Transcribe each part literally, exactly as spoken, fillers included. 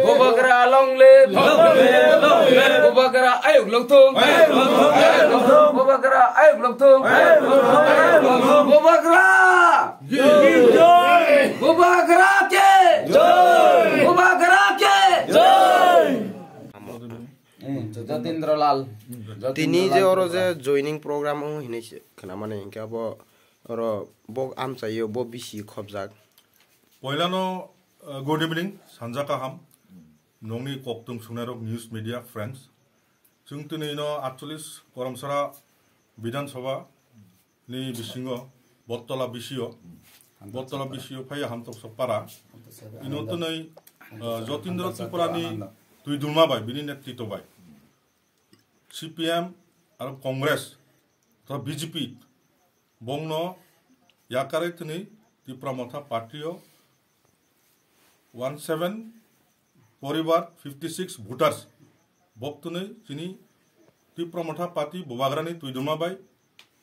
Bubagra long live. Bubagra ayuk longthung. Bubagra ayuk longthung. Bubagra. Bubagra ke. Bubagra ke. Jatindra Lal. Tini je oro je joining program wng hinwi se khwnamani hinkhe abo oro bo amchaio bo bisi khobjak. Poilano, uh, good evening, sanja kaham, nongni koktung sungnairok news media friends. Chwng tini no atchollis Koromsara Bidhan Sabha ni bisingo Bottola bisio, Bottola bisio phaiya Hamtoksa para. Ino tini, uh, Jatindra Tripura ni twidulma bai, bini netrito bai. C P M aro Congress, to B J P, bongno yakarwi tini Tipra Motha party o one seven poribar fifty six voters bok tini chini Tipra Motha party bubagrani twidulma bai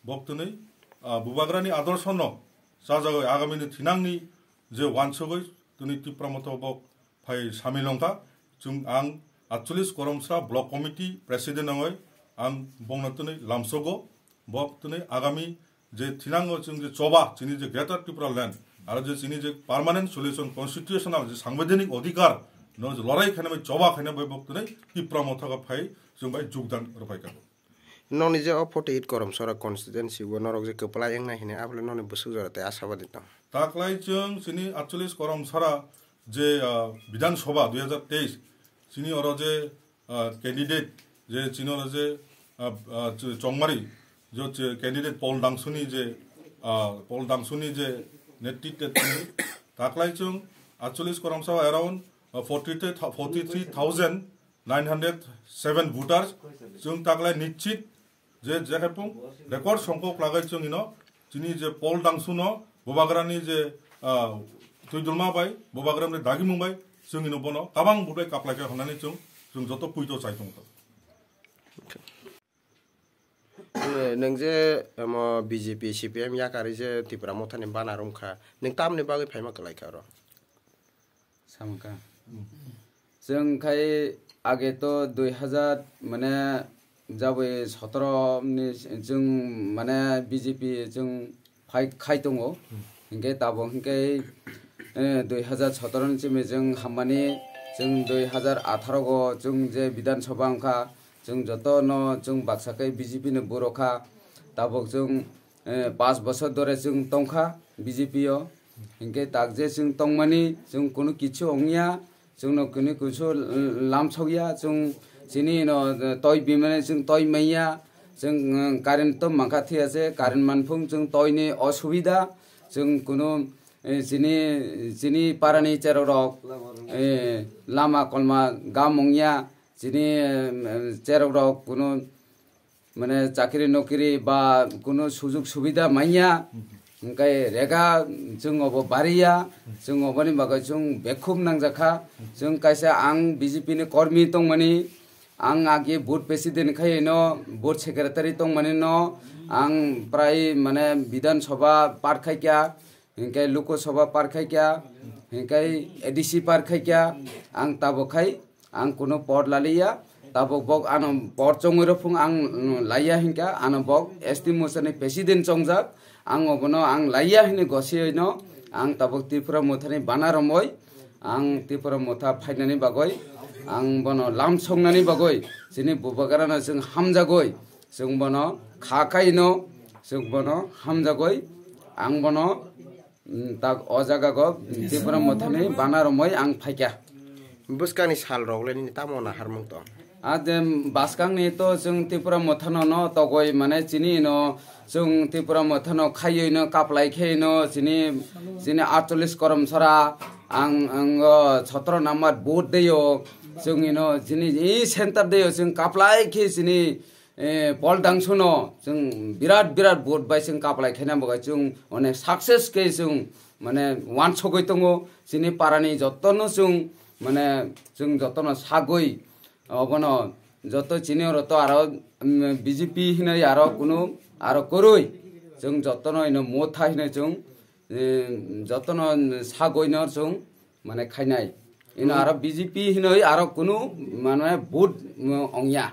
bok tini, ah, bubagrani adorsho no chajagwi agamini thinangni je wansugwi tini Tipra Motha bok phai samil wngkha. Chwng ang atchollis Koromsra Block Committee President wngwi ang bongno tini lamsogo. Bok tini agami je thinango chwng je choba chini je Greater Tripura Land aro je chini je permanent solution constitutional je sangbidhanik odhikar no je lorai khainai bai choba khainai bai bok tini Tipra Motha phai chwng bai jogdan rwphaikha. Nokni je o forty eight Koromsara constituency o norok je kwplai wngnai hwnwi abole nokni bwswk jora tei ashabadi tong. Taklai chwng chini atchollis Koromsara je, ah, Bidhan Sabha dui hazar teis chini oro je, ah, candidate je chini oro je, ah, ah, ch-, chongmari je ch-, candidate Paul Dangsuni je, ah, Paul Dangsuni je netritwe tini taklai chwng atchollis Koromsara around, ah, forty three thou-, forty three thousand nine hundred seven voters chwng taklai nischit je, je khe pung record songkok lagai chwng ino chini je Paul Dangsu no bubagrani je, ah, twidulma bai bubagrani dagimung bai chwng ino bono kabang vote bai kaplai kha hwnani chwng, chwng joto puito chai tongkha. Eh, nwng je, omo, B J P, C P M yakarwi je Tipra Mothani bana romkha, nwng tamni bagwi phaima kwlaikha oro? Samkha. Chwng khai age to dui hazar, mane, jabwi sotoro ni chwng, mane, B J P chwng phai khai tongo. Hmm. Hinkhe tabuk hinkhe, eh, dui hazar sotoro ni simi chwng hammani, chwng dui hazar atharo go chwng je Bidhan Sabha wngkha, chwng joto no chwng baksa khe B J P ni borok kha. Tabuk chwng, eh, panch bochor dhore chwng tongkha B J P o. Hinkhe tak je chwng tongmani chwng kunu kichu wngya, chwngno kunu kichu lamsokya, chwng chini no toi bimani chwng toi manya, chwng, eh, current to mankha thiyase, current manphung chwng toini osubida, chwng kunu, eh, chini, chini parani cherok rok, eh, lama kolma gam wngya, chini, eh, cherok rok kunu mane chakri nokri ba kunu sujuk subida manya, hwnkhe rega chwng obo bariya, chwng oboni bagwi chwng bekhum nangjakha, chwng kaisa ang B J P ni kormi tongmani, ang age booth president khai no, booth secretary tongmani no, ang prai mane Bidhan Sabha part khaikya, hinkhe Lok Sabha par khaikya, hinkhe A D C par khaikya, ang tabuk khai, ang kunu por laliya, tabuk bok ano por chongwi rw phung ang laiya hinkha, ano bok S T Mosani president chongjak, ang obono ang laiya hinwi gosiyoino, ang tabuk Tripura Mothani bana romwi, ang Tripura Motha phainani bagwi, ang bono lam songnani bagwi, chini bubagrano chwng hamjagwi, chwng bono kha kaino, chwng bono hamjagwi, ang bono, mm, tak o jaga go Tripura Mothani bana romwi ang phaikha. Bwskangni sal rok le nini tamo naharmung tong? A de bwskangni to chwng Tripura Mothano no togwi mane chini no chwng Tripura Mothano khaiwi no kaplai khe no chini, chini atchollis Koromsara ang, ang o sotoro number booth deyo chwng ino chini i center deyo chwng kaplai khe chini eh, Paul Dangsuno chwng birat birat vote bai chwng kaplai khaina bagwi chwng onek success khe chwng mane wansugwi tongo. Chini parani jotono chwng mane chwng jotono sagwi obono joto chini oro to aro, mm, B J P hinwi aro kunu aro kwrwi chwng jotono ino Motha hinwi chwng, eh, jotono sagwino chwng mane khainai. Ino aro B J P hinoi aro kunu mane vote, mm, ongya.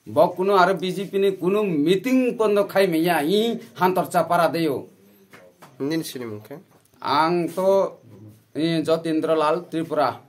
Bo kunu aro B J P ni kunu meeting pondo khai manya i hantor chapara deyo. Nini sinimung khe? Ang to, eh, Jotindra Lal Tripura.